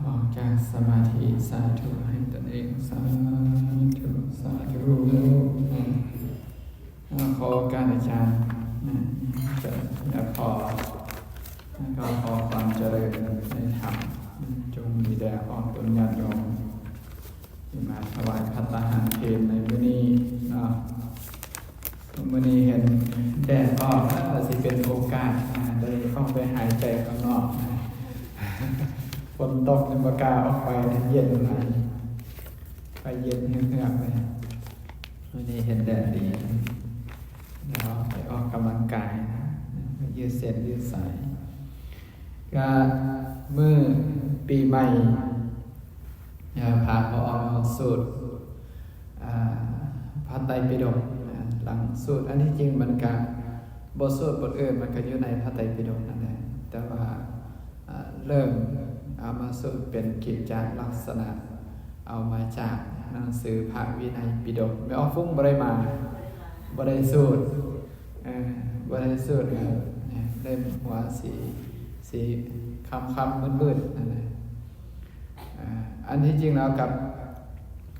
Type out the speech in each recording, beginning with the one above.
ອອກຈາກສະມາທິ ສາທຸໃຫ້ຕົນເອງ ສາທຸ ສາທຸ. ຂໍໂອກາດອາຈານ ຢາກຂໍ ກໍຂໍຄວາມຈະເລີນໃນທຳ ຈົ່ງມີແດ່ອອກຕົນຍາດໂຍມ ທີ່ມາຖວາຍພັດຕາຫານເພນໃນມື້ນີ້ເນາະ. ມື້ນີ້ເຫັນແດດອອກ ແລ້ວກໍຊິເປັນໂອກາດ ອ່າ ໄດ້ອອກໄປຫາຍໃຈຂ້າງນອກນະ. ຝົນຕົກຍັງບໍ່ກ້າອອກໄປນະ ເຢັນຫຼາຍ ໄປເຢັນເຮືອກໆເລີຍ. ມື້ນີ້ເຫັນແດດດີ ແລ້ວໄປອອກກຳລັງກາຍນະ ໄປຢືດເສັ້ນຢືດສາຍ. ກະມື້ປີໃໝ່ ເອີ ພາເຮົາອອກມາສູດ ອ່າ ພະໄຕປິດົກນະ ຫຼັງສູດ ອັນທີ່ຈິງມັນກະ ບົດສູດບົດອື່ນມັນກະຢູ່ໃນພະໄຕປິດົກນັ້ນແຫຼະ ແຕ່ວ່າ ອ່າ ເລີ່ມເອົາມາສູດເປັນກິດຈະລັກສະນະ ເອົາມາຈາກໜັງສືພະວິໄນປິດົກ. ແມ່ອອກຟຸ້ງບໍ່ໄດ້ມາ ບໍ່ໄດ້ສູດ ເອີ ບໍ່ໄດ້ສູດ ເອີ ເຫຼັ້ມຫົວສີ ສີຄຳໆມືດໆນັ້ນແຫຼະ. ອ່າ ອັນທີ່ຈິງແລ້ວກັບ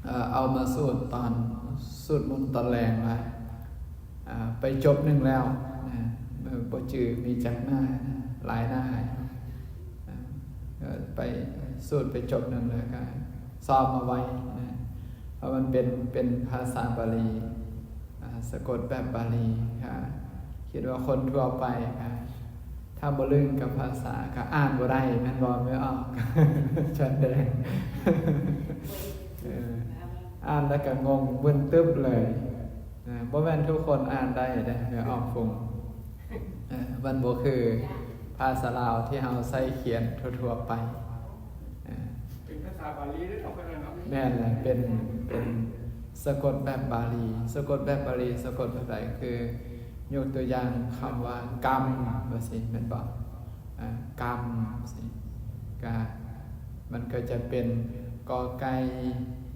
ເອີ ເອົາມາສູດຕອນສູດມົນຕອນແລງວ່າ ອ່າ ໄປຈົບໜຶ່ງແລ້ວນະ ບໍ່ຈື່ມີຈັກໜ້າ ຫຼາຍໜ້າ ອ່າ ເອີ ໄປສູດໄປຈົບໜຶ່ງແລ້ວກໍຊ້ອມເອົາໄວ້ນະ ເພາະມັນເປັນ ເປັນພາສາບາລີ ອ່າ ສະກົດແບບບາລີ ອ່າ ຄິດວ່າຄົນທົ່ວໄປ ອ່າ ຖ້າບໍ່ລຶ້ງກັບພາສາກໍອ່ານບໍ່ໄດ້ແມ່ນບໍ່ ແມ່ອອກ? ຈະແດງ ເອີ ອ່ານແລ້ວກໍງົງມຶນຕຶບເລີຍນະ. ບໍ່ແມ່ນທຸກຄົນອ່ານໄດ້ເດ້ ແມ່ອອກຟຸ້ງ ເອີ ມັນບໍ່ຄືພາສາລາວທີ່ເຮົາໃຊ້ຂຽນທົ່ວໆໄປ ເອີ ເປັນພາສາບາລີເດ້ເນາະ ເພິ່ນວ່າເນາະ. ແມ່ນແຫຼະ ເປັນ ເປັນສະກົດແບບບາລີ. ສະກົດແບບບາລີ ສະກົດແບບໃດ? ຄືຍົກຕົວຢ່າງຄຳວ່າ ກຳ ວ່າຊີ້ແມ່ນບໍ່? ອ່າ ກຳ ຊີ້ ກະ ມັນກໍຈະເປັນ ກ ໄກ່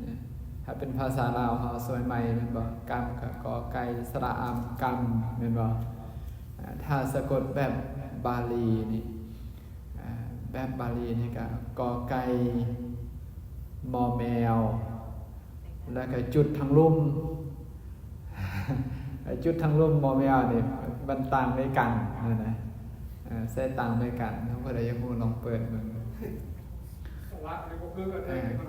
ນະ ຖ້າເປັນພາສາລາວເຮົາສະໄໝໃໝ່ແມ່ນບໍ່? ກຳ ກໍ ກ ໄກ່ ສະຫຼະອຳ ກຳ ແມ່ນບໍ່? ອ່າ ຖ້າສະກົດແບບບາລີນີ້ ອ່າ ແບບບາລີນີ້ກໍ ກ ໄກ່ ມໍ ແມວ ແລ້ວກໍຈຸດທາງລຸ່ມ ຈຸດທາງລຸ່ມ ມໍ ແມວ ນີ້ມັນຕ່າງດ້ວຍກັນຫັ້ນນະ ເອີ ໃຊ້ຕ່າງດ້ວຍກັນ. ຖ້າຜູ້ໃດຢາກຮູ້ລອງເປີດເບິ່ງ ສະຫຼະນີ້ບໍ່ຄືກັນເດ້ ເອີ